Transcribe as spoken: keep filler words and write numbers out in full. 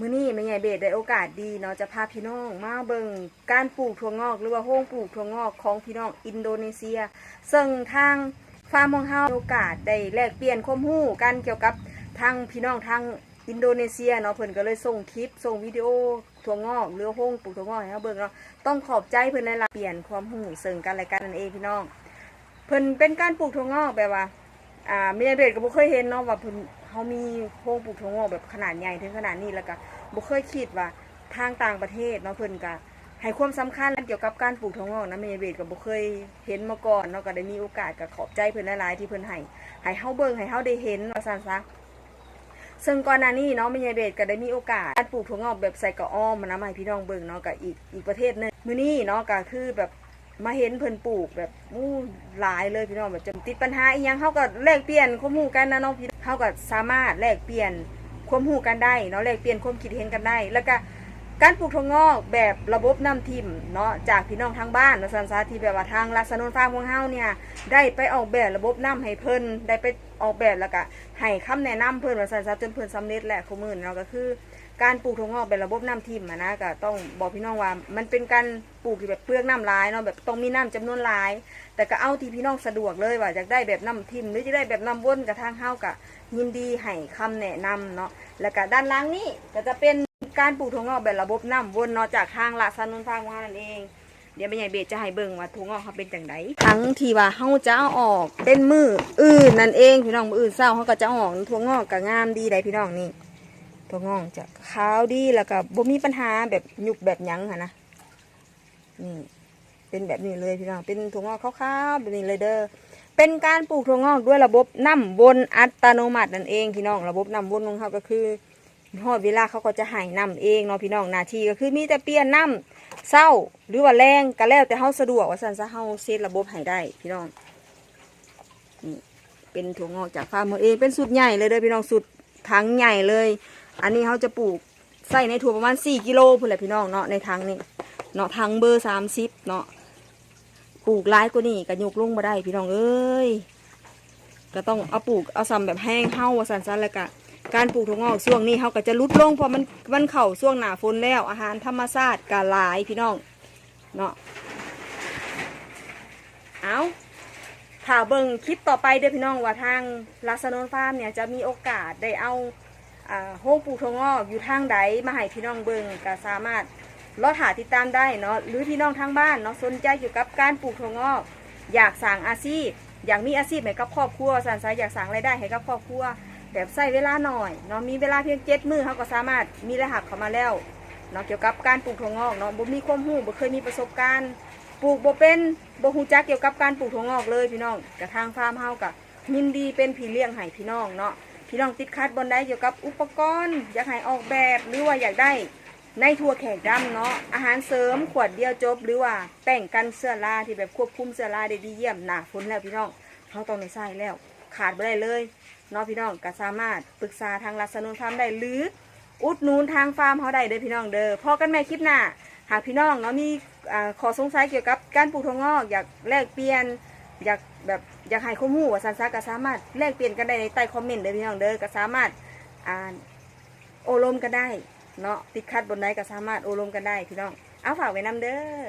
มื้อนี้แม่ใหญ่เบสได้โอกาสดีเนาะ จะพาพี่น้องมาเบิ่งการปลูกถั่วงอก หรือว่าโฮงปลูกถั่วงอกของพี่น้องอินโดเนเซีย ซึ่งทางฟาร์มของเฮามีโอกาสได้แลกเปลี่ยนความรู้กันเกี่ยวกับทางพี่น้องทางอินโดเนเซียเนาะ เพิ่นก็เลยส่งคลิป ส่งวิดีโอถั่วงอก หรือโฮงปลูกถั่วงอกให้เฮาเบิ่งเนาะ ต้องขอบใจเพิ่นหลายๆ เปลี่ยนความรู้ซึ่งกันและกันนั่นเองพี่น้อง เพิ่นเป็นการปลูกถั่วงอกแบบว่า อ่า แม่ใหญ่เบสก็บ่เคยเห็นเนาะว่าเพิ่น เฮามีโฮงปลูกถั่วงอกแบบขนาดใหญ่ถึงขนาดนี้ แล้วก็บ่เคยคิดว่าทางต่างประเทศเนาะ เพิ่นก็ให้ความสำคัญเกี่ยวกับการปลูกถั่วงอกนะ แม่ใหญ่เบสก็บ่เคยเห็นมาก่อนเนาะ ก็ได้มีโอกาสก็ขอบใจเพิ่นหลายๆ ที่เพิ่นให้ ให้เฮาเบิ่ง ให้เฮาได้เห็นว่าซั่นซะ ซึ่งก่อนหน้านี้เนาะ แม่ใหญ่เบสก็ได้มีโอกาสการปลูกถั่วงอกแบบใส่กระอ้อมมานะ มาให้พี่น้องเบิ่งเนาะ ก็อีก อีกประเทศหนึ่ง มื้อนี้เนาะ ก็คือแบบมาเห็นเพิ่นปลูกแบบ อู้ หลายเลยพี่น้อง แบบจนติดปัญหาอีหยัง เฮาก็แลกเปลี่ยนความรู้กันนะเนาะพี่ เฮาก็สามารถแลกเปลี่ยนความรู้กันได้เนาะ แลกเปลี่ยนความคิดเห็นกันได้ แล้วก็การปลูกถั่วงอกแบบระบบน้ำทิ่มเนาะ จากพี่น้องทางบ้านว่าซั่นซะ ที่แบบว่าทางรัฐสนุนฟาร์มของเฮาเนี่ย ได้ไปออกแบบระบบน้ำให้เพิ่น ได้ไปออกแบบแล้วก็ให้คำแนะนำเพิ่นว่าซั่นซะ จนเพิ่นสำเร็จและคู่มื้อนี้เนาะ ก็คือการปลูกถั่วงอกแบบระบบน้ำทิ่มอะนะ ก็ต้องบอกพี่น้องว่ามันเป็นการปลูกที่แบบเปลืองน้ำหลายเนาะ แบบต้องมีน้ำจำนวนหลาย แต่ก็เอาที่พี่น้องสะดวกเลยว่าอยากได้แบบน้ำทิ่ม หรือจะได้แบบน้ำวน กะทางเฮาก็ยินดีให้คำแนะนำเนาะ แล้วก็ด้านหลังนี้ก็จะเป็นการปลูกถั่วงอกแบบระบบน้ำวนเนาะ จากทางรัฐสนุนฟาร์มของเฮานั่นเอง เดี๋ยวแม่ใหญ่เบสจะให้เบิ่งว่าถั่วงอกเฮาเป็นจั่งใด ทั้งที่ว่าเฮาจะเอาออกเป็นมื้ออื่นนั่นเองพี่น้อง มื้ออื่นเช้าเฮาก็จะเอาออก ถั่วงอกก็งามดีได้พี่น้องนี่ ถั่วงอกจะขาวดี แล้วก็บ่มีปัญหาแบบยุบแบบหยังหั้นนะ นี่ เป็นแบบนี้เลยพี่น้อง เป็นถั่วงอกขาวๆแบบนี้เลยเด้อ เป็นการปลูกถั่วงอกด้วยระบบน้ำวนอัตโนมัตินั่นเองพี่น้อง ระบบน้ำวนของเฮาก็คือ ฮอดเวลาเขาก็จะให้น้ำเองเนาะพี่น้อง หน้าที่ก็คือมีแต่เปลี่ยนน้ำเช้าหรือว่าแลง ก็แล้วแต่เฮาสะดวกว่าซั่นซะ เฮาเซตระบบให้ได้พี่น้อง นี่ เป็นถั่วงอกจากฟาร์มเฮาเอง เป็นสุดใหญ่เลยเด้อพี่น้อง สุดถังใหญ่เลย อันนี้เฮาจะปลูกใส่ในถั่วประมาณสี่กิโลพุ้นแหละพี่น้องเนาะ ในถังนี่เนาะ ถังเบอร์สามสิบเนาะ ปลูกหลายกว่านี้ก็ยกลงบ่ได้พี่น้องเอ้ย ก็ต้องเอาปลูกเอาส่ำแบบแฮงเฮาว่าซั่นซะ แล้วก็การปลูกถั่วงอกช่วงนี้เฮาก็จะลดลง เพราะมัน มันเข้าช่วงหน้าฝนแล้ว อาหารธรรมชาติก็หลายพี่น้องเนาะ เอา ถ้าเบิ่งคลิปต่อไปเด้อพี่น้อง ว่าทางรัฐสนุนฟาร์มเนี่ยจะมีโอกาสได้เอา อ่า โฮงปลูกถั่วงอกอยู่ทางใดมาให้พี่น้องเบิ่ง ก็สามารถรอถ่าติดตามได้เนาะ หรือพี่น้องทางบ้านเนาะ สนใจเกี่ยวกับการปลูกถั่วงอก อยากสร้างอาชีพ อยากมีอาชีพให้กับครอบครัวซั่นซะ อยากสร้างรายได้ให้กับครอบครัว แบบใช้เวลาน้อยเนาะ มีเวลาเพียงเจ็ดมื้อ เฮาก็สามารถมีรายรับเข้ามาแล้วเนาะ เกี่ยวกับการปลูกถั่วงอกเนาะ บ่มีความรู้ บ่เคยมีประสบการณ์ ปลูกบ่เป็น บ่ฮู้จักเกี่ยวกับการปลูกถั่วงอกเลยพี่น้อง กะทางฟาร์มเฮากะยินดีเป็นพี่เลี้ยงให้พี่น้องเนาะ พี่น้องติดขัดบ่อนใดเกี่ยวกับอุปกรณ์ อยากให้ออกแบบ หรือว่าอยากได้ในถั่วแขกดำเนาะ อาหารเสริมขวดเดียวจบ หรือว่าแป้งกันเชื้อราที่แบบควบคุมเชื้อราได้ดีเยี่ยม หน้าฝนแล้วพี่น้อง เฮาต้องได้ใช้แล้ว ขาดบ่ได้เลยเนาะพี่น้อง ก็สามารถปรึกษาทางรัฐสนุนฟาร์มได้ หรืออุดหนุนทางฟาร์มเฮาได้เด้อพี่น้องเด้อ พ้อกันใหม่คลิปหน้า หากพี่น้องเนาะมี อ่า ข้อสงสัยเกี่ยวกับการปลูกถั่วงอก อยากแลกเปลี่ยน อยากแบบ อยากให้ความรู้ว่าซั่นซะ ก็สามารถแลกเปลี่ยนกันได้ในใต้คอมเมนต์เด้อพี่น้องเด้อ ก็สามารถ อ่า โอ้ลมกันได้เนาะ ติดขัดบ่อนใดก็สามารถโอ้ลมกันได้พี่น้อง เอาฝากไว้นำเด้อ